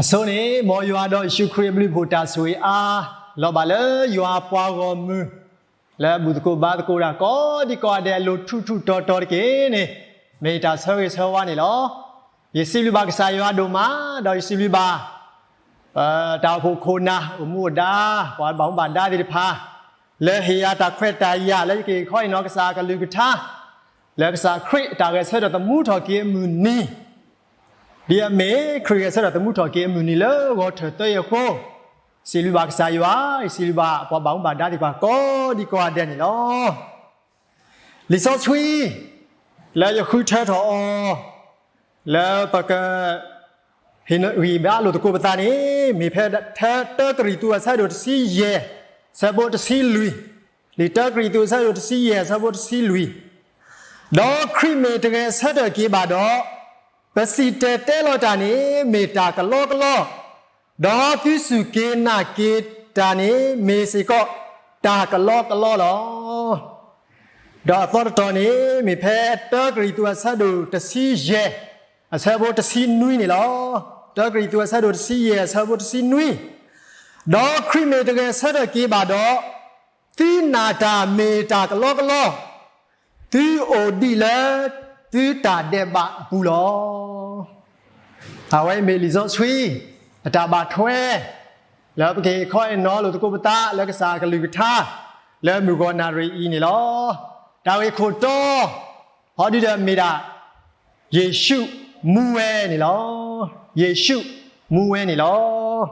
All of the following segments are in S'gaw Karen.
အဆိန့ၣ် မ်ယွၤဒီးယ့ၣ်ၡူးခရံာ်အဘျုးအဖှိၣ်တၢ်ဆိၣ်ဂ့ၤအါ လီၤဘၣ်လၢယွၤအပှၤဂီၢ်မုၢ် လၢဘူၣ်သကိးဘါသကိးတၢ်ကိးဒံကိးဂၤဒဲးအလိၤထူၣ်ထူၣ်တီၤတီၤတက့ၢ်န့ၣ် မ့ၢ်တၢ်ဆၢဂ့ၤဆၢဝါန့ၣ်လီၤ. ယစံးဘျုးဘၣ်ကစၢ်ယွၤဒိၣ်မး ဒီးယစံးဘျုးဘၣ် တၢ်အိၣ်ဖှိၣ်ခိၣ်နၢ် အိၣ်မူအိၣ်ဒါ ပှၤဘၣ်မူဘၣ်ဒါသ့ၣ်တဖၣ် လၢဟ့ၣ်ယၤတၢ်ခွဲးတၢ်ယာ်လၢယကဟ့ၣ်ခီဟ့ၣ်နီၤကစၢ်အကလုၢ်ကထါ လၢကစၢ်ခရံာ်အတၢ်ဂဲၤဆၢထၢၣ်သမူထီၣ်က့ၤအမုၢ်နံၤ ဒ်အမ့ၢ်ခရံာ်ဂဲၤဆၢထၢၣ်သမူထီၣ်က့ၤအမုၢ်နံၤလၢဂီၤထၢၣ်သၢအံၤအဃိ, စံးဘျုးဘၣ်ကစၢ်ယွၤ, ယစံးဘျုးဘၣ်ပှၤဘၣ်မူဘၣ်ဒါသ့ၣ်တဖၣ်ကိးဒံကိးဂၤဒဲးန့ၣ်လီၤ. လံာ်စီဆှံ လၢယဃုထၢထီၣ်အီၤ လၢပက ဟ့ၣ်ဂံၢ်ဘါလိာ်သကိးပသးန့ၣ် မ့ၢ်ဖဲတၢကရံၣ်သူးအဆၢဒိၣ်တဆံယဲၢ် ဆၢဖိတဆံလွံၢ်, လံာ်တၢကရံၣ်သူးအဆၢဒိၣ်တဆံယဲၢ် ဆၢဖိတဆံလွံၢ်, ဒီးခရံာ်မ့ၢ်တဂဲၤဆၢထၢၣ်က့ၤဘၣ်ဒီး, ပစံၣ်တဲၤတဲလီၤတၢ်န့ၣ် မ့ၢ်တၢ်ကလီကလီ, ဒီးသုစူၢ်က့ၤနာ်က့ၤတၢ်န့ၣ် မ့ၢ်စ့ၢ်ကီးတၢ်ကလီကလီလီၤ. ဒီးအသီတတီၤန့ၣ် မ့ၢ်ဖဲတၢကရံၣ်သူးအဆၢဒိၣ်တဆံယဲၢ် အဆၢဖိတဆံနွံန့ၣ်လီၤ. တၢကရံၣ်သူးအဆၢဒိၣ်တဆံယဲၢ် အဆၢဖိတဆံနွံ, ဒီးခရံာ်မ့ၢ်တဂဲၤဆၢထၢၣ်က့ၤဘၣ်ဒီး, သုနာ်တၢ်မ့ၢ်တၢ်ကလီကလီ, သုအိၣ်ဒံးလၢသုတၢ်ဒဲးဘးအပူၤလီၤ. အဝဲအံၤမ့ၢ်လံာ်စီဆှံ အတၢ်ဘၣ်ထွဲ လၢပကဟ့ၣ်ခီဟ့ၣ်နီၤလိာ်သကိးပသးလၢကစၢ်အကလုၢ်ကထါ လၢမုၢ်ဂီၤနၣ်ရံၣ်အံၤန့ၣ်လီၤ. တၢ်ဂ့ၢ်ခိၣ်တီ ဟီဒုဒီးမ့ၢ်ဒၣ် ယ့ၣ်ၡူးမူဝဲန့ၣ်လီၤ. ယ့ၣ်ၡူးမူဝဲန့ၣ်လီၤ.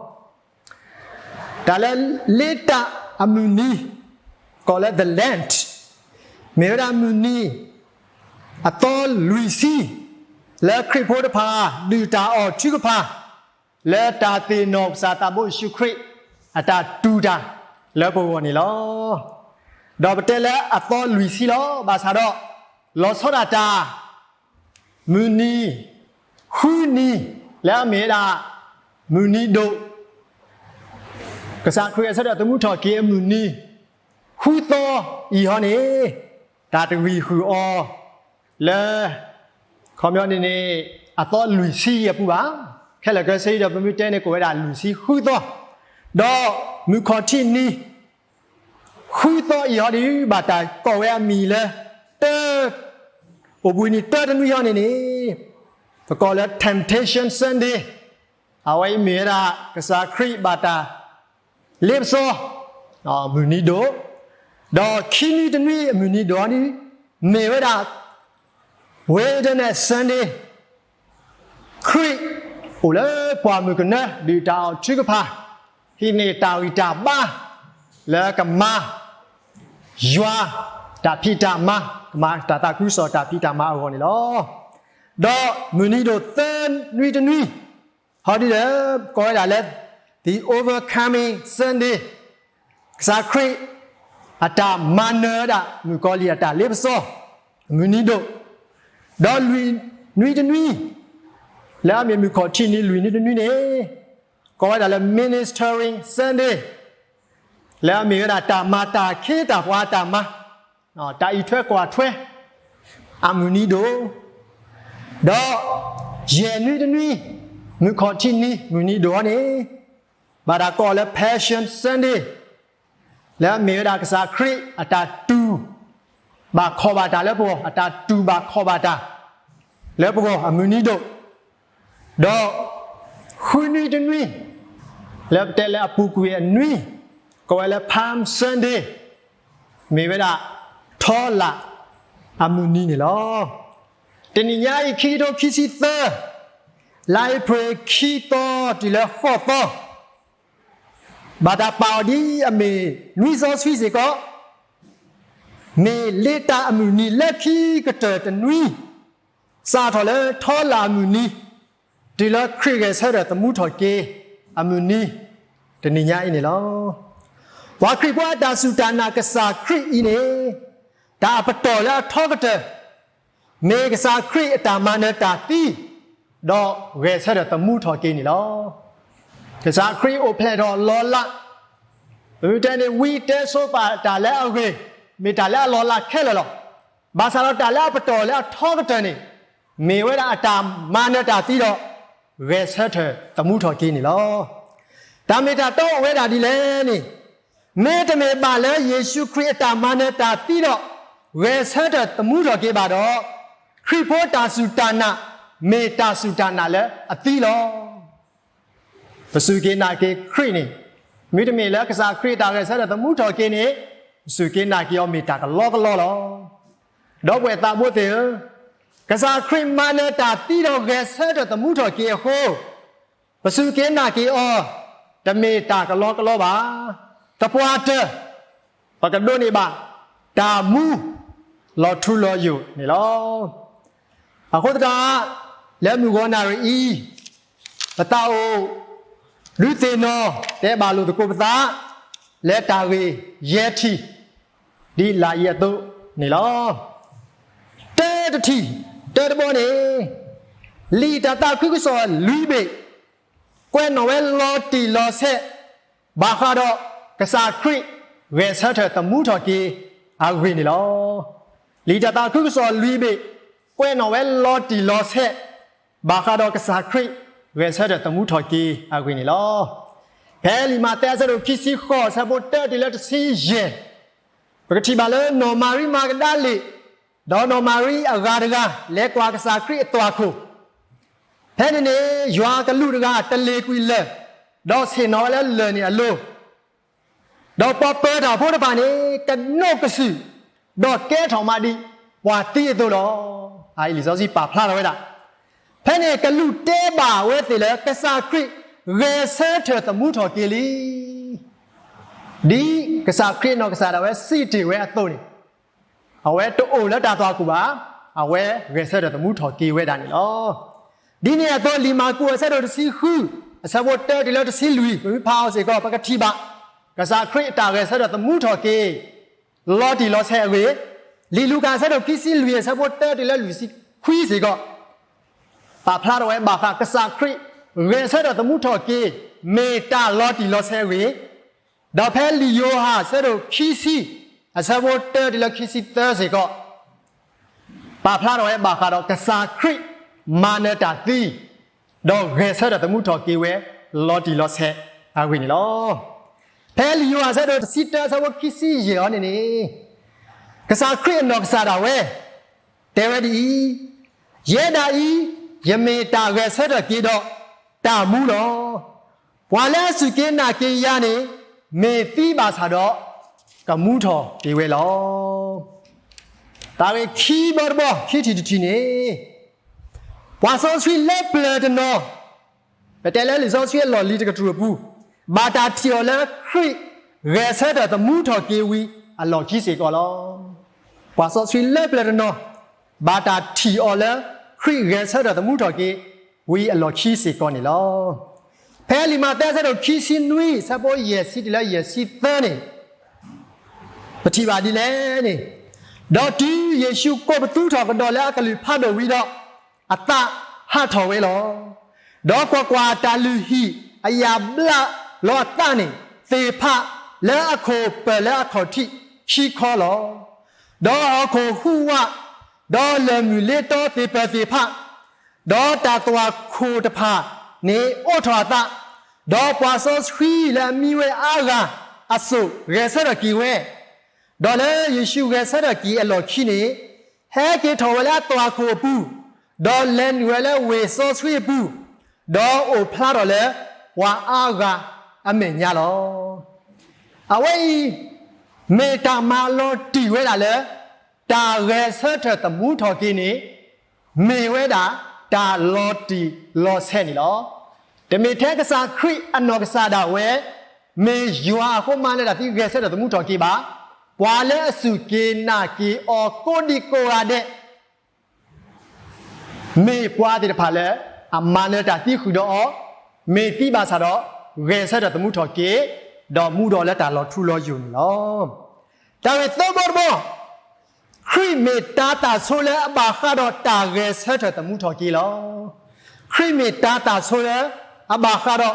တၢ်လၢလ့တၢ်အမုၢ်နံၤ ကိးလၢ the Lent မ့ၢ်ဝဲဒၣ်မုၢ်နံၤ အသီလွံၢ်ဆံ လၢခရံာ်ဖိတဖၣ် ဒုၣ်တၢ်အီၣ်ထုကဖၣ် လၢတၢ်သ့ၣ်နီၣ်ကစၢ်သးဘိယ့ၣ်ၡူးခရံာ် အတၢ်တူၢ်တၢ်လၢပဂီၢ်န့ၣ်လီၤ. ဒီးပတဲလၢအသီလွံၢ်ဆံလီၤ. ဘၣ်ဆၣ်ဒီး လီၤဆီဒၣ်တၢ် မုၢ်နံၤ ဃုနံၤ လၢအမ့ၢ်ဝဲဒၣ် မုၢ်နံၤဒိၣ် ကစၢ်ခရံာ်ဂဲၤဆၢထၢၣ်သမူထီၣ်က့ၤအမုၢ်နံၤ ဃုသီအံၤဟီန့ၣ် တၢ်တဂံၢ်ဃုာ်အီၤ လၢ ခီပညီန့ၣ်န့ၣ် အသီလွံၢ်ဆံအပူၤဘၣ်. ခဲလၢာ်ခဲဆ့ဒီး ပမ့ၢ်တဲန့ၣ် ကိးဝဲဒၣ်လွံၢ်ဆံဃုသီ, ဒီးမုၢ်ခီၣ်ထံးနံၤ ဃုသီအံၤဟီဒုး ဘၣ်တၢ်ကိးဝဲအမံၤလၢ တၢ အိၣ်ဘှံးနံၤတၢတနွံဟီန့ၣ်န့ၣ် ပကိးလၢ Temptation Sunday အဝဲအံၤမ့ၢ်ဝဲဒၣ် ကစၢ်ခရံာ်ဘၣ်တၢ် လ့ပစီ မုၢ်နံၤဒိၣ်, ဒီးခံနွံတနွံအမုၢ်နံၤဒိၣ်ဟီဒုး မ့ၢ်ဝဲဒၣ် Wilderness Sunday ခရံာ်အိၣ်လၢပှၢ်မုၢ်ကနၢ ဒုၣ်တၢ်အီၣ်ထုကဖၣ် ဟံးန့ၢ်တၢ်ဂံၢ်တၢ်ဘါ လၢကမၤ ယွၤ တၢ်ဖံးတၢ်မၤ, ကမၤတၢ်သးခုကစီၣ်တၢ်ဖံးတၢ်မၤအဂီၢ်န့ၣ်လီၤ. ဒီးမုၢ်နံၤဒိၣ်သၢနွံတနွံ ဟီဒုးဒီး ကိးဝဲဒၣ်လၢ The Overcoming Sunday ကစၢ်ခရံာ် အတၢ်မၤနၢၤဝဲဒၣ် မုၣ်ကီၤလံၢ်အတၢ်လ့ပစီ မုၢ်နံၤဒိၣ်, ဒီးလွံၢ်နွံတနွံ လၢအမ့ၢ်မုၣ်ခီၣ်ထံးနံၤလွံၢ်နွံတနွံန့ၣ် ကိးဝဲဒၣ်လၢ Ministering Sunday လၢအမ့ၢ်ဝဲဒၣ်တၢ်မၤတၢ်ခ့တၢ်ပှၤတၢ်မၤ တၢ်အံးထွဲကွၢ်ထွဲ အမုၢ်နံၤဒိၣ်, ဒီးယဲၢ်နွံတနွံ မုၣ်ခီၣ်ထံးနံၤ မုၢ်နံၤဒိၣ်အီၤန့ၣ် ဘၣ်တၢ်ကိးလၢ Passion Sunday လၢအမ့ၢ်ဝဲဒၣ်ကစၢ်ခရံာ်အတၢ်တူၢ်ဘၣ်ခီၣ်ဘၣ်တၢ်လၢပဂီၢ်, အတၢ်တူၢ်ဘၣ်ခီၣ်ဘၣ်တၢ် လၢပဂီၢ်အမုၢ်နံၤဒိၣ်, ဒီးဃုနွံတနွံ လၢပတဲလၢအပူၤကွံာ်အနွံ ကိးဝဲလၢ Palm Sunday မ့ၢ်ဝဲဒၣ်ထီလာ်အမုၢ်နံၤန့ၣ်လီၤ. တနံၤညါအံၤ ခံကထိခံဆံသၢ လါအ့ဖြ့ၣ်ခံသီတုၤလၢဃိးသီ ဘၣ်တၢ်ပာ်အီၤဒ်အမ့ၢ်နွံစီဆှံစ့ၢ်ကီး မ့ၢ်လ့တၢ်အမုၢ်နံၤလၢခံကတၢၢ်တနွံ စးထီၣ်လၢထီလာ်အမုၢ်နံၤ တုၤလၢခရံာ်ဂဲၤဆၢထၢၣ်သမူထီၣ်က့ၤအမုၢ်နံၤ တနံၤညါအံၤန့ၣ်လီၤ. ပှၤခရံာ်ဖိအတၢ်စူၢ်တၢ်နာ်ကစၢ်ခရံာ်အံၤန့ၣ် တၢ်အပတီၢ်လၢအထီကတၢၢ် မ့ၢ်ကစၢ်ခရံာ်အတၢ်မၤနၢၤတၢ်သံ ဒီးဂဲၤဆၢထၢၣ်သမူထီၣ်က့ၤန့ၣ်လီၤ. ကစၢ်ခရံာ်အိၣ်ဖျဲၣ်ထီၣ်လီၤလး, ပမ့ၢ်တဲန့ၣ် ဝံတဲဆိပာ်တၢ်လၢအဂ့ၤ မ့ၢ်တၢ်လၢအလီၤလးခဲလၢာ်လီၤ. ဘၣ်ဆၣ်ဒီးတၢ်လၢအပတီၢ်လၢအထီကတၢၢ်န့ၣ် မ့ၢ်ဝဲဒၣ်အတၢ်မၤနၢၤတၢ်သံဒီး ဂဲၤဆၢထၢၣ်သမူထီၣ်က့ၤန့ၣ်လီၤ. တၢ်မ့ၢ်တၢ်တီအိၣ်ဝဲဒၣ်ဒ်လဲၣ်န့ၣ်, မ့တမ့ၢ်ဘၣ်လၢယ့ၣ်ၡူးခရံာ်အတၢ်မၤနၢၤတၢ်သံဒီး ဂဲၤဆၢထၢၣ်သမူထီၣ်က့ၤဘၣ်ဒီး, ခရံာ်ဖိတၢ်စူၢ်တၢ်နာ် မ့ၢ်တၢ်စူၢ်တၢ်နာ်လၢအသံလီၤ. ပစူၢ်က့ၤနာ်က့ၤခရံာ်န့ၣ်, မ့တမ့ၢ်လၢကစၢ်ခရံာ်အတၢ်ဂဲၤဆၢထၢၣ်သမူထီၣ်က့ၤန့ၣ်, ပစူၢ်က့ၤနာ်က့ၤအီၤမ့ၢ်တၢ်ကလီကလီလီၤ. ဒီပုၢ်ဝဲၢ်သးဘိသ့ၣ်ဧၢ, ကစၢ်ခရံာ်မၤနၢၤတၢ်သံဒီးဂဲၤဆၢထၢၣ်သမူထီၣ်က့ၤအဃိ, ပစူၢ်က့ၤနာ်က့ၤအီၤ, တမ့ၢ်တၢ်ကလီကလီဘၣ်. သပှၢ်တၢၢ်, ပကဒိးန့ၢ်ဘၣ် တၢ်မူ လီၤထူလီၤယိာ်န့ၣ်လီၤ. အဃိသတး, လၢမုၢ်ဂီၤနၣ်ရံၣ်အံၤ, ပသးအိၣ် ဒုးသ့ၣ်နီၣ် တဲဘၣ်လိာ်သကိးပသး လၢတၢ်ဂ့ၢ်ယဲၢ်ထံၣ် ဒ်လာ်အံၤအသိးန့ၣ်လီၤ. တၢတထံၣ်, တၢတဘီန့ၣ်, လံာ်တၢ်သးခုကစီၣ်လွံၢ်ဘ့ၣ် ကွဲးနီၣ်ဝဲလီၤတံၢ်လီၤဆဲး ဘၣ်ဃးဒီးကစၢ်ခရံာ်ဂဲၤဆၢထၢၣ်သမူထီၣ်က့ၤအဂ့ၢ်န့ၣ်လီၤ. လံာ်တၢ်သးခုကစီၣ်လွံၢ်ဘ့ၣ် ကွဲးနီၣ်ဝဲလီၤတံၢ်လီၤဆဲး ဘၣ်ဃးဒီးကစၢ်ခရံာ်ဂဲၤဆၢထၢၣ်သမူထီၣ်က့ၤအဂ့ၢ်န့ၣ်လီၤ. ဖဲလံာ်မးသဲအဆၢဒိၣ်ခံဆံဃိး အဆၢဖိတၢတုၤလၢတဆံယဲၢ်, ပကထံၣ်ဘၣ်လၢနီၢ်မၤရံမၤကဒၤလ့ၣ် ဒီးနီၢ်မၤရံအဂၤတဂၤ လဲၤကွၢ်ကစၢ်ခရံာ်အသွၣ်ခိၣ် ဖဲန့ၣ်န့ၣ် ယွၤအကလူးတဂၤတလ့ၤကွံာ်လၢၢ်, ဒီးဆ့ၣ်နီၤဝဲလၢလၢၢ်န့ၣ်အလိၤ, ဒီးပှၤပၢၤတၢ်ဖိတဖၣ်န့ၣ် ကနိးကစုာ်, ဒီးကဲထီၣ်မးဒ်ပှၤသံအသိးလီၤ. အအံၤလံာ်စီဆှံပာ်ဖျါထီၣ်ဝဲဒၣ်, ဖဲန့ၣ်ကလူးတဲဘၣ်ဝဲသ့ၣ်လၢကစၢ်ခရံာ်ဂဲၤဆၢထၢၣ်သမူထီၣ်က့ၤလံ ဒ်ကစၢ်ခရံာ်အနီၢ်ကစၢ်ဒၣ်ဝဲစံးတ့ၢ်ဝဲအသိးန့ၣ်, အဝဲတအိၣ်လၢတၢ်သွၣ်ခိၣ်ဘၣ်, အဝဲဂဲၤဆၢထၢၣ်သမူထီၣ်က့ၤဝဲဒၣ်န့ၣ်လီၤ. ဒ်န့ၣ်အသိး လံာ်မၢ်ကူးအဆၢဒိၣ်တဆံဃု အဆၢဖိတၢတုၤလၢတဆံလွံၢ် ပမ့ၢ်ဖးအီၤစ့ၢ်ကီး ပကထံၣ်ဘၣ် ကစၢ်ခရံာ်အတၢ်ဂဲၤဆၢထၢၣ်သမူထီၣ်က့ၤ လီၤတံၢ်လီၤဆဲးအဂ့ၢ်, လံာ်လူၤကၣ်အဆၢဒိၣ်ခံဆံလွံၢ် အဆၢဖိတၢတုၤလၢလွံၢ်ဆံခွံစ့ၢ်ကီး ပာ်ဖျါထီၣ်ဝဲဘၣ်ဃးကစၢ်ခရံာ်ဂဲၤဆၢထၢၣ်သမူထီၣ်က့ၤ မ့ၢ်တၢ်လီၤတံၢ်လီၤဆဲးအဂ့ၢ်, ဒီးဖဲလံာ်ယိၤဟၣ်အဆၢဒိၣ်ခံဆံ အဆၢဖိတၢတုၤလၢခံဆံသၢစ့ၢ်ကီး ပာ်ဖျါထီၣ်ဝဲဘၣ်ဃးဒီးကစၢ်ခရံာ်မၤနၢၤတၢ်သံ ဒီးဂဲၤဆၢထၢၣ်သမူထီၣ်က့ၤဝဲ လီၤတံၢ်လီၤဆဲးအဂ့ၢ်န့ၣ်လီၤ. ဖဲလံာ်ယိၤဟၣ်အဆၢဒိၣ်တဆံတၢ အဆၢဖိခံဆံယဲၢ်အံၤန့ၣ်န့ၣ်, ကစၢ်ခရံာ်အနီၢ်ကစၢ်ဒၣ်ဝဲ တဲဝဲဒ်အံၤ, ယဲဒၣ်အံၤ ယမ့ၢ်တၢ်ဂဲၤဆၢထၢၣ်က့ၤဒီးတၢ်မူလီၤ. ပှၤလၢအစူၢ်က့ၤနာ်က့ၤယၤန့ၣ် မ့ၢ်သံဘၣ်ဆၣ်ဒီး ကမူထီၣ်က့ၤဝဲလီၤ. တၢ်ဂ့ၢ်ခံဘီတဘီ ခံထံၣ်တထံၣ်န့ၣ်, ပှၤစီဆှံလၢပျၢၤတနီၤ, ပတဲလၢလံာ်စီဆှံအလီၢ်လံၤတကတြူၢ်အပူၤ, ဘၣ်တၢ်ထံၣ်အီၤလၢခရံာ်ဂဲၤဆၢထၢၣ်သမူထီၣ်က့ၤဝံၤအလီၢ်ခံစ့ၢ်ကီးလီၤ. ပှၤစီဆှံလၢပျၢၤတနီၤ, ဘၣ်တၢ်ထံၣ်အီၤလၢခရံာ်ဂဲၤဆၢထၢၣ်သမူထီၣ်က့ၤဝံၤအလီၢ်ခံစ့ၢ်ကီးန့ၣ်လီၤ. ဖဲလံာ်မးသဲအဆၢဒိၣ်ခံဆံနွံ အဆၢဖိယဲၢ်ဆံတုၤလၢယဲၢ်ဆံသၢန့ၣ် ပထံၣ်ဘၣ်ဒ်လဲၣ်န့ၣ်, ဒီးတုၤယ့ၣ်ၡူးကိးပသူထီၣ်ကဒီးလၢအကလုၢ်ဖးဒိၣ်ဝံၤဒီး, အသးဟးထီၣ်ဝဲလီၤ. ဒီးကွၢ်ကွၢ်, တၢ်လုၢ်ဟံၣ်အယၣ်ဘျးလီၤအသးန့ၣ်သ့ၣ်ဖးလၢအခိၣ်ပၢၢ်လၢအခီၣ်ထံးခံခီလီၤ. ဒီးဟီၣ်ခိၣ်ဟူးဝး, ဒီးလၢၢ်မုၢ်လ့တီသ့ၣ်ပၢၢ်သ့ၣ်တဖၣ် ဒီးတၢ်သွၣ်ခိၣ်တဖၣ်န့ၣ်အိးထီၣ်အသး, ဒီးပှၤစီဆှံလၢအမံဝဲအါဂၤအစိၣ်ဂဲၤဆၢထၢၣ်က့ၤဝဲ, ဒီးလၢယ့ၣ်ၡူးဂဲၤဆၢထၢၣ်က့ၤအလီၢ်ခံန့ၣ်, ဟဲက့ၤထီၣ်ဝဲလၢအသွၣ်ခိၣ်အပူၤ, ဒီးလဲၤနုာ်ဝဲလၢဝ့ၢ်စီဆှံအပူၤ, ဒီးအိၣ်ဖျါထီၣ်လၢပှၤအါဂၤအမဲာ်ညါလီၤ. အဝဲအံၤ မ့ၢ်တၢ်မၤလီၤတံၢ်ဝဲဒၣ်လၢ တၢ်ဂဲၤဆၢထၢၣ်သမူထီၣ်က့ၤန့ၣ် မ့ၢ်ဝဲဒၣ်တၢ်လီၤတံၢ်လီၤဆဲးန့ၣ်လီၤ. တမ့ၢ်ထဲကစၢ်ခရံာ်အနီၢ်ကစၢ်ဒၣ်ဝဲ, မ့ၢ်ယွၤအဃိမၤနၢၤတၢ်သံဂဲၤဆၢထၢၣ်သမူထီၣ်က့ၤဘၣ်, ပှၤလၢအစူၢ်က့ၤနာ်က့ၤအီၤကိးဒံကိးဂၤဒဲး မ့ၢ်ပှၤသ့ၣ်တဖၣ်လၢအမၤနၢၤတၢ်သံဃုာ်ဒီးအီၤ, မ့ၢ်သံဘၣ်ဆၣ်ဒီး ဂဲၤဆၢထၢၣ်သမူထီၣ်က့ၤ, ဒီးမူဒီးလၢတၢ်လီၤထူလီၤယိာ်န့ၣ်လီၤ. တၢ်ဂ့ၢ်သၢဘီတဘီ, ခရံာ်မ့ၢ်တၤသၣ်ဆိလၢအဘၣ်ဃးဒီးတၢ်ဂဲၤဆၢထၢၣ်သမူထီၣ်က့ၤလီၤ. ခရံာ်မ့ၢ်တၤသၣ်ဆိလၢအဘၣ်ဃးဒီး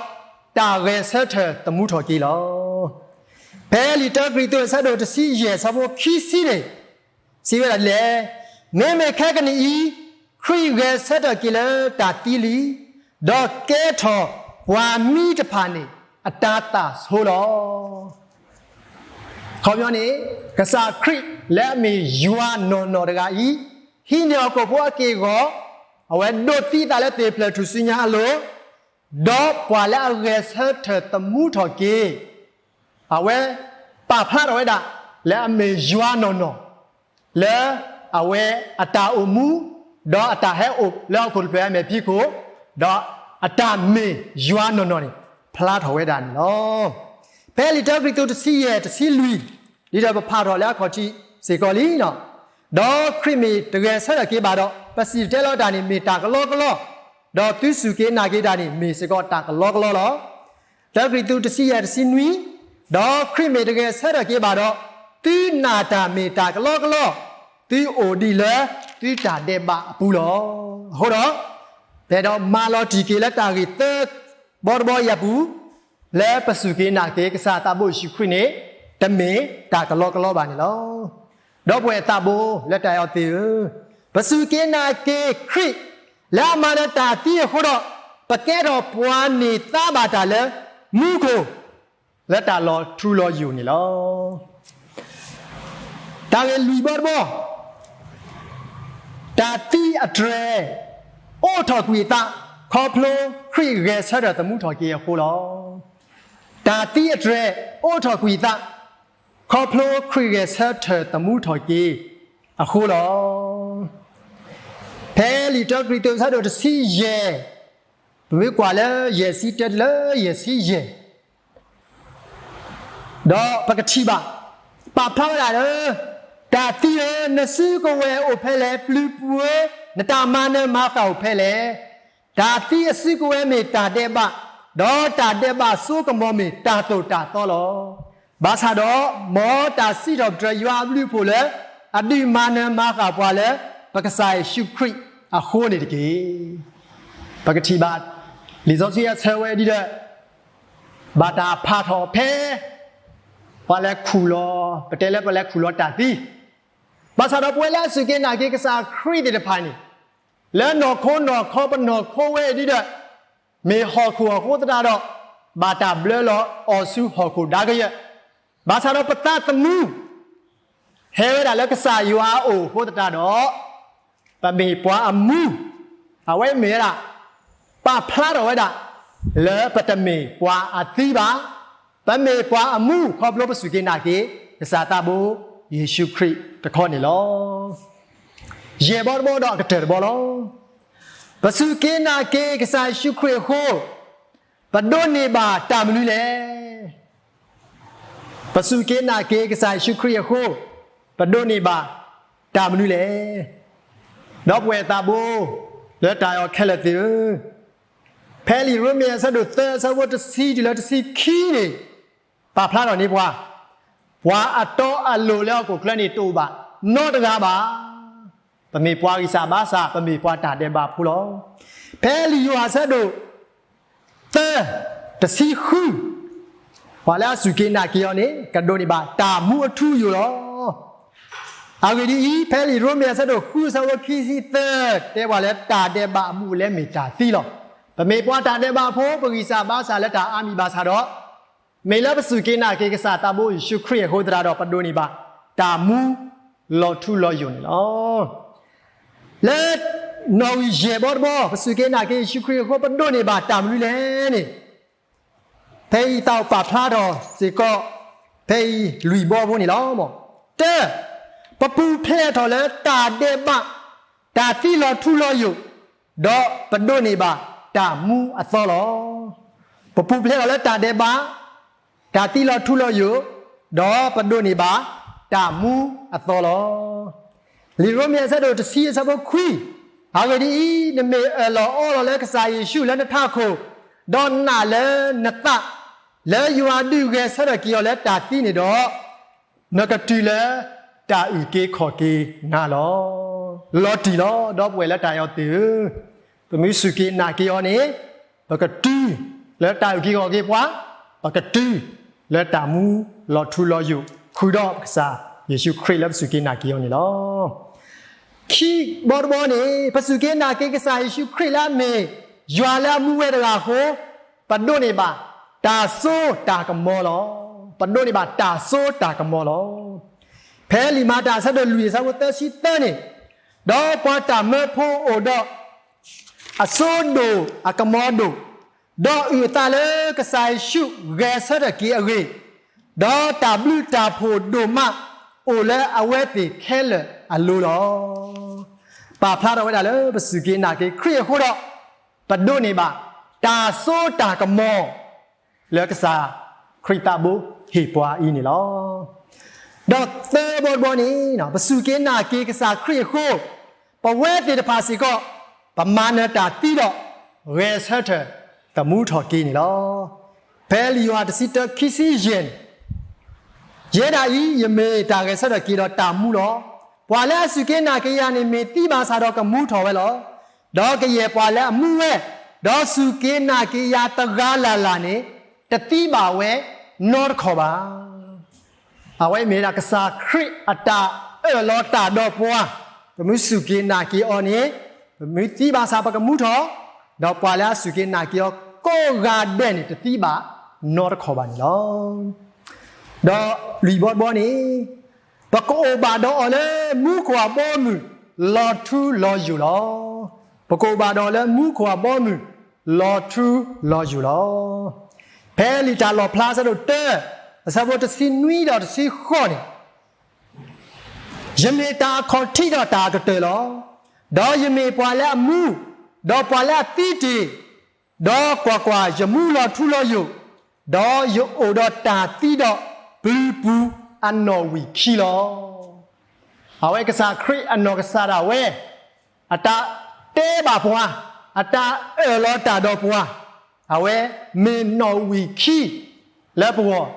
တၢ်ဂဲၤဆၢထၢၣ်သမူထီၣ်က့ၤလီၤ. ဖဲလံာ်တၢကရံၣ်သူးအဆၢဒိၣ်တဆံယဲၢ်အဆၢဖိခံဆံန့ၣ် စံးဝဲဒၣ်ဒ်လဲၣ်, မ့မ့ၢ်ခဲကနံၣ်အံၤ, ခရံာ်ဂဲၤဆၢထၢၣ်က့ၤလၢတၢ်သံလံ. ဒီးကဲထီၣ်ပှၤမံတဖၣ်န့ၣ် အတၤသၣ်ဆိလီၤ. ခီပညီန့ၣ် ကစၢ်ခရံာ်လၢအမ့ၢ်ယွၤနီၢ်နီၢ်တဂၤအံၤ ဟံးန့ၢ်ဟီၣ်ခိၣ်ဖိအက့ၢ်အဂီၤ, အဝဲဒိးသံအသးလၢသ့ၣ်ဖျၢၣ်ထူၣ်စုညါအလိၤ, ဒီးပှၤလၢအဂဲၤဆၢထၢၣ်သမူထီၣ်က့ၤ အဝဲပာ်ဖျါထီၣ်ဝဲဒၣ် လၢအမ့ၢ်ယွၤနီၢ်နီၢ်, လၢအဝဲအတၢ်အိၣ်မူ, ဒီးအတၢ်ဟဲအိၣ်လၢဟီၣ်ခိၣ်တဖျၢၣ်အမဲာ်ဖံးခိၣ်, ဒီးအတၢ်မ့ၢ်ယွၤနီၢ်နီၢ်န့ၣ် ဖျါထီၣ်ဝဲဒၣ်န့ၣ်လီၤ. ဖဲလံာ်တၢကရံၣ်သူးတဆံယဲၢ်တဆံလွံၢ်, ဒ်ဒီးပဖးထီၣ်လၢအခီၣ်ထံးစ့ၢ်ကီးလံလီၤ. ဒီးခရံာ်မ့ၢ်တဂဲၤဆၢထၢၣ်က့ၤဘၣ်ဒီး ပစံၣ်တဲၤတဲလီၤတၢ်န့ၣ်မ့ၢ်တၢ်ကလီကလီ, ဒီးသုစူၢ်က့ၤနာ်က့ၤတၢ်န့ၣ်မ့ၢ်စ့ၢ်ကီးတၢ်ကလီကလီလီၤ. တၢကရံၣ်သူးတဆံယဲၢ်တဆံနွံ, ဒီးခရံာ်မ့ၢ်တဂဲၤဆၢထၢၣ်က့ၤဘၣ်ဒီး, သုနာ်တၢ်မ့ၢ်တၢ်ကလီကလီ, သုအိၣ်ဒံးလၢသုတၢ်ဒဲးဘးအပူၤလီၤ. အဃိဒီး, ပအဲၣ်ဒိးမၤလီၤတံၢ်က့ၤလၢတၢ်ဂ့ၢ်သၢဘီတဘီအံၤအပူၤ, လၢပစူၢ်က့ၤနာ်က့ၤကစၢ်သးဘိယ့ၣ်ၡူးခရံာ်န့ၣ် တမ့ၢ်တၢ်ကလီကလီဘၣ်န့ၣ်လီၤ. ဒီပုၢ်ဝဲၢ်သးဘိလၢတၢ်အဲၣ်အီၤသ့ၣ်ဧၢ, ပစူၢ်က့ၤနာ်က့ၤခရံာ် လၢအမၤနၢၤတၢ်သံအဃိဒီး, ပကဲထီၣ်ပှၤန့ၢ်သါဘၣ်တၢ်လၢမူခိၣ် လၢတၢ်လီၤထူလီၤယိာ်န့ၣ်လီၤ. တၢ်ဂ့ၢ်လွံၢ်ဘီတဘီ, တၢ်သံအတြဲၤ အိးထီၣ်ကွံာ်အသး ခီဖျိခရံာ်ဂဲၤဆၢထၢၣ်သမူထီၣ်က့ၤအဃိလီၤ. တၢ်သံအတြဲၤ အိးထီၣ်ကွံာ်အသး ခီဖျိခရံာ်ဂဲၤဆၢထၢၣ်သမူထီၣ်က့ၤအဃိလီၤ. ဖဲလံာ်တၢကရံၣ်သူးအဆၢဒိၣ်တဆံယဲၢ်, ပမ့ၢ်ကွၢ်လၢယဲၢ်ဆံတၢတုၤလၢယဲၢ်ဆံယဲၢ် ဒီးပကထံၣ်ဘၣ်, ပာ်ဖျါဝဲဒၣ်လၢ, တၢ်သံဧၢ, နစုကဝဲၤအိၣ်ဖဲလဲၣ်, ပျုၤပှဲၤ, နတၢ်မၤနၢၤမၤဃၣ်အိၣ်ဖဲလဲၣ်. တၢ်သံအစုကဝဲၤမ့ၢ်တၢ်ဒဲးဘး, ဒီးတၢ်ဒဲးဘးစိကမီၤမ့ၢ်တၢ်သိၣ်တၢ်သီလီၤ. ဘၣ်ဆၣ်ဒီး, မ်တၢ်စံးထီၣ်ပတြၢၤယွၤအဘျုးအဖှိၣ်လၢ အဒုးမၤနၢၤမၤဃၣ်ပှၤလၢ ပကစၢ်ယ့ၣ်ၡူးခရံာ်အဃိန့ၣ်တက့ၢ်. ပကထံၣ်ဘၣ်, လံာ်စီဆှံအဆၢဝဲဒ်ဒီး ဘၣ်တၢ်ဖးထီၣ်ဖဲ ပှၤလဲၤခူၣ်လီၤ, ပတဲလၢပှၤလဲၤခူၣ်လီၤတၢ်သံ, ဘၣ်ဆၣ်ဒီးပဝဲလၢအစူၢ်က့ၤနာ်က့ၤကစၢ်ခရံာ်သ့ၣ်တဖၣ်န့ၣ်, လၢနီၢ်ခိနီၢ်ခီပနီၢ်ခိဝဲဒ်ဒီး, မ့ၢ်ဟီၣ်ခိၣ်အဃိသတးဒီး, ဘၣ်တၢ်ဘျၢလီၤအီၤဆူဟီၣ်ခိၣ်ဒါကယၢၢ်, ဘၣ်ဆၣ်ဒီးပသးသမူ ဟဲဝဲဒၣ်လၢကစၢ်ယွၤအအိၣ်အဃိသတးဒီး, ပမ့ၢ်ပှၤအမူ, အဝဲမ့ၢ်ဝဲဒၣ်, ပာ်ဖျါထီၣ်ဝဲဒၣ်, လၢပတမ့ၢ်ပှၤအသံဘၣ်, ပမ့ၢ်ပှၤအမူခီဖျိပစူၢ်က့ၤနာ်က့ၤ ကစၢ်သးဘိယ့ၣ်ၡူးခရံာ်တခီန့ၣ်လီၤ. ယဲၢ်ဘီတဘီဒီးအကတၢၢ်တဘီလီၤ. ပစူၢ်က့ၤနာ်က့ၤကစၢ်ယ့ၣ်ၡူးခရံာ်အဃိ, ပဒိးန့ၢ်ဘၣ်တၢ်မနုၤလဲၣ်. ပစူၢ်က့ၤနာ်က့ၤကစၢ်ယ့ၣ်ၡူးခရံာ်အဃိ, ပဒိးန့ၢ်ဘၣ်တၢ်မနုၤလဲၣ်. ဒီပုၢ်ဝဲၢ်သးဘိလၢတၢ်အဲၣ်အီၤခဲလၢာ်သ့ၣ်ဧၢ, ဖဲလံာ်ရိမ့ၤအဆၢဒိၣ်သၢအဆၢဖိတဆံတုၤလၢတဆံခံန့ၣ်, ပာ်ဖျါထီၣ်န့ၢ်ပှၤ, ပှၤအတီအလိၤလၢဟီၣ်ခိၣ်ချၢန့ၣ်တအိၣ်ဘၣ်နီတဂၤဘၣ်. ပမ့ၢ်ပှၤဂံၢ်စၢ်ဘါစၢ်, ပမ့ၢ်ပှၤတၢ်ဒဲးဘးဖိလီၤ. ဖဲလံာ်ယိၤဟၣ်အဆၢဒိၣ် သၢ, တဆံဃု, ပှၤလၢအစူၢ်က့ၤနာ်က့ၤအီၤန့ၣ် ကဒိးန့ၢ်ဘၣ်တၢ်မူအထူအယိာ်လီၤ. အဂ့ၢ်ဒ်အံၤ, ဖဲလံာ်ရိမ့ၤအဆၢဒိၣ်ဃုအဆၢဖိခံဆံသၢ တဲပှၤလၢတၢ်ဒဲးဘးအမူအလဲမ့ၢ်တၢ်သံလီၤ. ပမ့ၢ်ပှၤတၢ်ဒဲးဘးဖိ, ပဂံၢ်စၢ်ဘါစၢ်လၢတၢ်အါမံၤဘၣ်ဆၣ်ဒီး, မ့ၢ်လၢပစူၢ်က့ၤနာ်က့ၤကစၢ်သးဘိယ့ၣ်ၡူးခရံာ်အဃိသတးဒီး ပဒိးန့ၢ်ဘၣ်တၢ်မူလီၤထူလီၤယိာ်န့ၣ်လီၤ. လၢနီၣ်ဂံၢ်ယဲၢ်ဘီတဘီ ပစူၢ်က့ၤနာ်က့ၤယ့ၣ်ၡူးခရံာ်အဃိ ပဒိးန့ၢ်ဘၣ်တၢ်မနုၤလဲၣ်န့ၣ်, ဖဲအံၤသးအိၣ်ပာ်ဖျါထီၣ်စ့ၢ်ကီး ဖဲအံၤလွံၢ်ဘီဖိန့ၣ်လီၤ. တၢ, ပပူၤဖျဲးထီၣ်လၢတၢ်ဒဲးဘး, တၢ်သံလီၤထူလီၤယိာ်, ဒီးပဒိးန့ၢ်ဘၣ်တၢ်မူအသီလီၤ. ပပူၤဖျဲးထီၣ်လၢတၢ်ဒဲးဘး, တၢ်သံလီၤထူလီၤယိာ်, ဒီးပဒိးန့ၢ်ဘၣ်တၢ်မူအသီလီၤ. လံာ်ရိမ့ၤအဆၢဒိၣ်တဆံအဆၢဖိခွံ, အဂ့ၢ်ဒ်အံၤ, နမ့ၢ်အၢၣ်လီၤအီလီၤလၢကစၢ်ယ့ၣ်ၡူးလၢနထးခိၣ်, ဒီးနာ်လၢနသး, လၢယွၤဒုးဂဲၤဆၢထၢၣ်က့ၤအီၤလၢတၢ်သံန့ၣ်ဒီး, နကတုၤလၢတၢ်အုၣ်က့ၤခီၣ်က့ၤနၤလီၤ. လီၤတံၢ်လီၤ. ဒီပုၢ်ဝဲၢ်လၢတၢ်အဲၣ်အီၤသ့ၣ်ဧၢ, ပမ့ၢ်စူၢ်က့ၤနာ်က့ၤအီၤန့ၣ်, ပကတုၤလၢတၢ်အုၣ်က့ၤခီၣ်က့ၤပှၤ, ပကတုၤလၢတၢ်မူလီၤထူလီၤယိာ် ဃုာ်ဒီးကစၢ်ယ့ၣ်ၡူးခရံာ်လၢပစူၢ်က့ၤနာ်က့ၤအီၤန့ၣ်လီၤ. ခံဘီတဘီန့ၣ်, ပစူၢ်က့ၤနာ်က့ၤကစၢ်ယ့ၣ်ၡူးခရံာ်လၢအမ့ၢ် ယွၤလၢအမူဝဲတဂၤအဃိ, ပဒိးန့ၢ်ဘၣ်တၢ်စိတၢ်ကမီၤလီၤ. ပဒိးန့ၢ်ဘၣ်တၢ်စိတၢ်ကမီၤလီၤ. ဖဲလံာ်မၤတၢ်အဆၢဒိၣ်လွံၢ်အဆၢဖိသၢဆံသၢန့ၣ်, ဒီးပှၤတၢ်မၢဖိအိၣ်ဒီး အစိဒိၣ်အကမီၤဒိၣ်, ဒီးအုၣ်အသးလၢကစၢ်ယ့ၣ်ၡူးဂဲၤဆၢထၢၣ်က့ၤအဂ့ၢ်, ဒီးတၢ်ဘျုးတၢ်ဖှိၣ်ဒိၣ်မးအိၣ်လၢအဝဲသ့ၣ်ခဲလၢာ်အလိၤလီၤ. ပာ်ဖျါထီၣ်ဝဲဒၣ်လၢပစူၢ်က့ၤနာ်က့ၤခရံာ်အဃိဒီး, ပဒိးန့ၢ်ဘၣ်တၢ်စိတၢ်ကမီၤ လၢကစၢ်ခရံာ်သးဘိဟ့ၣ်ပှၤအံၤန့ၣ်လီၤ. ဒီးသၢဘီတဘီန့ၣ်, ပစူၢ်က့ၤနာ်က့ၤကစၢ်ခရံာ်အဃိ, ပဝဲသ့ၣ်တဖၣ်စ့ၢ်ကီး ပမၤနၢၤတၢ်သံဒီး ဂဲၤဆၢထၢၣ်သမူထီၣ်က့ၤန့ၣ်လီၤ. ဖဲလံာ်ယိၤဟၣ်တဆံတၢခံဆံယဲၢ်န့ၣ်, ယဲဒၣ်အံၤ ယမ့ၢ်တၢ်ဂဲၤဆၢထၢၣ်က့ၤဒီးတၢ်မူလီၤ. ပှၤလၢအစူၢ်က့ၤနာ်က့ၤယၤန့ၣ် မ့ၢ်သံဘၣ်ဆၣ်ဒီးကမူထီၣ်ဝဲလီၤ. ဒီးကယဲၢ်ပှၤလၢအမူဝဲ, ဒီးစူၢ်က့ၤနာ်က့ၤယၤတဂၤလၢ်လၢ်န့ၣ်, တသံဘၣ်ဝဲနီတခီၣ်ဘၣ်. အဝဲမ့ၢ်ဒၣ်ကစၢ်ခရံာ်အတၢ်အၢၣ်လီၤတၢ်ဒီးပှၤ, ပမ့ၢ်စူၢ်က့ၤနာ်က့ၤအီၤန့ၣ်, ပမ့ၢ်သံဘၣ်ဆၣ်ပကမူထီၣ်, ဒီးပှၤလၢအစူၢ်က့ၤနာ်က့ၤအီၤကိးဂၤဒဲးန့ၣ် တသံဘၣ်နီတခီၣ်ဘၣ်န့ၣ်လီၤ. ဒီးလွံၢ်ဘီတဘီန့ၣ်, ပကအိၣ်ဘၣ်ဒီးအီၤလၢမူခိၣ်အဘီအမုၢ်လီၤထူလီၤယိာ်လီၤ. ပကအိၣ်ဘၣ်ဒီးအီၤလၢမူခိၣ်အဘီအမုၢ်လီၤထူလီၤယိာ်လီၤ. ဖဲလံာ်တၢ်လီၣ်ဖျါအဆၢဒိၣ်တၢ, အဆၢဖိတဆံနွံဒီးတဆံဃိးန့ၣ်, ယမ့ၢ်တၢ်အခီၣ်ထံးဒီးတၢ်အကတၢၢ်လီၤ. ဒီးယမ့ၢ်ပှၤလၢအမူ, ဒီးပှၤလၢအသံတ့ၢ်, ဒီးကွၢ်ကွၢ်, ယမူလီၤထူလီၤယိာ်, ဒီးယအိၣ်ဒီးတၢ်သံဒီးပျုၤပူၤအနီၣ်ဝံာ်ခံလီၤ. အဝဲကစၢ်ခရံာ်အနီၢ်ကစၢ်ဒၣ်ဝဲ အတၢ်တဲဘၣ်ပှၤ, အတၢ်အၢၣ်လီၤတၢ်ဒီးပှၤ, အဝဲမ့ၢ်နီၣ်ဝံာ်ခံလၢပဂီၢ်,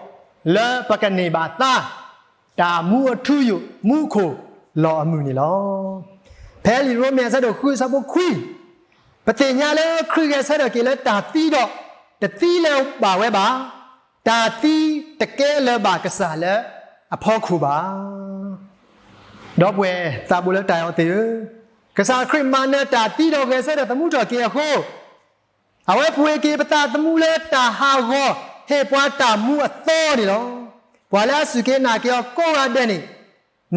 လၢပကန့ၢ်ဘၣ်သါ တၢ်မူအထူအယိာ် မူခိၣ်လီၤအမုၢ်န့ၣ်လီၤ. ဖဲလံာ်ရိမ့ၤအဆၢဒိၣ်ဃုအဆၢဖိခွံ, ပသ့ၣ်ညါလၢခရံာ်ဂဲၤဆၢထၢၣ်က့ၤလၢတၢ်သံဒီး တသံလၢၤဘၣ်ဝဲဘၣ်, တၢ်သံတကဲလၢၤဘၣ်ကစၢ်လၢအဖီခိၣ်ဘၣ်. ဒီပုၢ်ဝဲၢ်သးဘိလၢတၢ်အဲၣ်အီၤသ့ၣ်ဧၢ, ကစၢ်ခရံာ်မၤနၢၤတၢ်သံဒီးဂဲၤဆၢထၢၣ်သမူထီၣ်က့ၤအဃိ, အဝဲပှ့ၤက့ၤပသးသမူလၢတၢ်ဟးဂီၤ ဟ့ၣ်ပှၤတၢ်မူအသီန့ၣ်လီၤ. ပှၤလၢအစူၢ်က့ၤနာ်က့ၤအီၤကိးဂၤဒဲးန့ၣ်,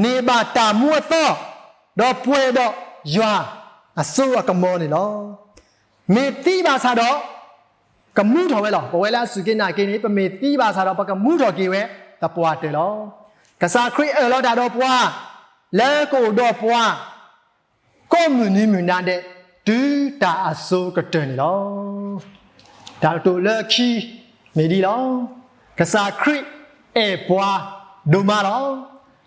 န့ၢ်ဘၣ်တၢ်မူအသီ, ဒီးပှဲၤဒီးယွၤအစိအကမီၤန့ၣ်လီၤ. မ့ၢ်သံဘၣ်ဆၣ်ဒီး ကမူထီၣ်ဝဲလီၤ. ပဝဲလၢအစူၢ်က့ၤနာ်က့ၤန့ၣ် ပမ့ၢ်သံဘၣ်ဆၣ်ဒီး ပကမူထီၣ်က့ၤဝဲသပှၢ်တၢၢ်လီၤ. ကစၢ်ခရံာ်အၢၣ်လီၤတၢ်ဒီးပှၤ, လၢကအိၣ်ဒီးပှၤ ကိးမုၢ်နံၤမုၢ်နၤဒဲး တုၤတၢ်အစိၤကတၢၢ်န့ၣ်လီၤ. တၢ်ကတိၤလၢခံမ့ၢ်ဒ်လီၤ. ကစၢ်ခရံာ်အဲၣ်ပှၤဒိၣ်မးလီၤ.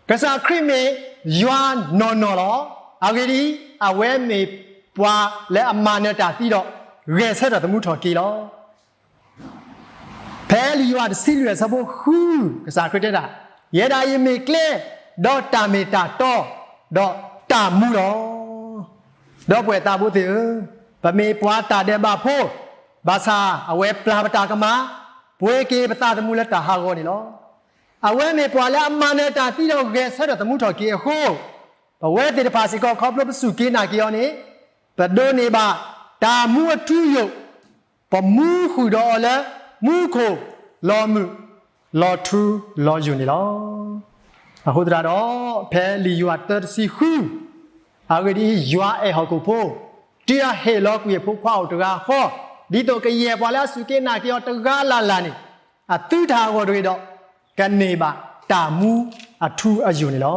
ကစၢ်ခရံာ်မ့ၢ်ယွၤနီၢ်နီၢ်လီၤ. အဂ့ၢ်ဒ်အံၤ, အဝဲမ့ၢ်ပှၤလၢအမၤနၢၤတၢ်သံဒီး ဂဲၤဆၢထၢၣ်သမူထီၣ်က့ၤလီၤ. ဖဲလံာ်ယိၤဟၣ်တဆံလွံၢ်အဆၢဖိဃု, ကစၢ်ခရံာ်တဲဒၣ်, ယဲဒၣ်အံၤမ့ၢ်ကျဲ, ဒီးတၢ်မ့ၢ်တၢ်တီ, ဒီးတၢ်မူလီၤ. ဒီပုၢ်ဝဲၢ်သးဘိသ့ၣ်ဧၢ, ပမ့ၢ်ပှၤတၢ်ဒဲးဘးဖိ, ဘၣ်ဆၣ်အဝဲပျၢ်ပတၢ်ကမၣ်, ပှ့ၤက့ၤပသးသမူလၢတၢ်ဟးဂီၤန့ၣ်လီၤ. အဝဲမ့ၢ်ပှၤလၢအမၤနၢၤတၢ်သံဒီးဂဲၤဆၢထၢၣ်သမူထီၣ်က့ၤအဃိ, ပဝဲသ့ၣ်တဖၣ်စ့ၢ်ကီးခီဖျိပစူၢ်က့ၤနာ်က့ၤအီၤန့ၣ်, ပဒိးန့ၢ်ဘၣ်တၢ်မူအထူအယိာ်, ပမူဃုာ်ဒီးအီၤလၢမူခိၣ်လီၤမုၢ် လီၤထူလီၤယိာ်န့ၣ်လီၤ. အဃိသတးဒီး, ဖဲလံာ်ယိၤဟၣ်သၢတဆံဃု, အဂ့ၢ်ဒ်အံၤ, ယွၤအဲၣ်ဟီၣ်ခိၣ်ဖိ, တုၤအဟ့ၣ်လီၤကွံာ်အဖိခွါအိၣ်တဂၤဃီ, ဒ်သိးကယဲၢ်ပှၤလၢအစူၢ်က့ၤနာ်က့ၤအီၤတဂၤလၢ်လၢ်န့ၣ်, အသုတၢ်ဟးဂီၤတဂ့ၤဒီး, ကန့ၢ်ဘၣ်တၢ်မူအထူအယိာ်န့ၣ်လီ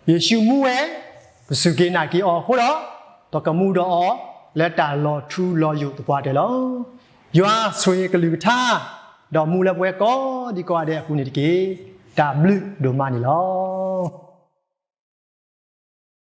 ၤ. ယ့ၣ်ၡူးမူဝဲ, ပစူၢ်က့ၤနာ်က့ၤအီၤအဃိဒီး, ပကမူဒီးအီၤလၢတၢ်လီၤထူလီၤယိာ်သပှၢ်တၢၢ်လီၤ. ယွၤဆိၣ်ဂ့ၤကလုၢ်ကထါ, ဒီးမူလၢပဝဲကိးဒံကိးဂၤဒဲးအပူၤန့ၣ်တက့ၢ်. တၢ်ဘျုးဒိၣ်မးန့ၣ်လီၤ.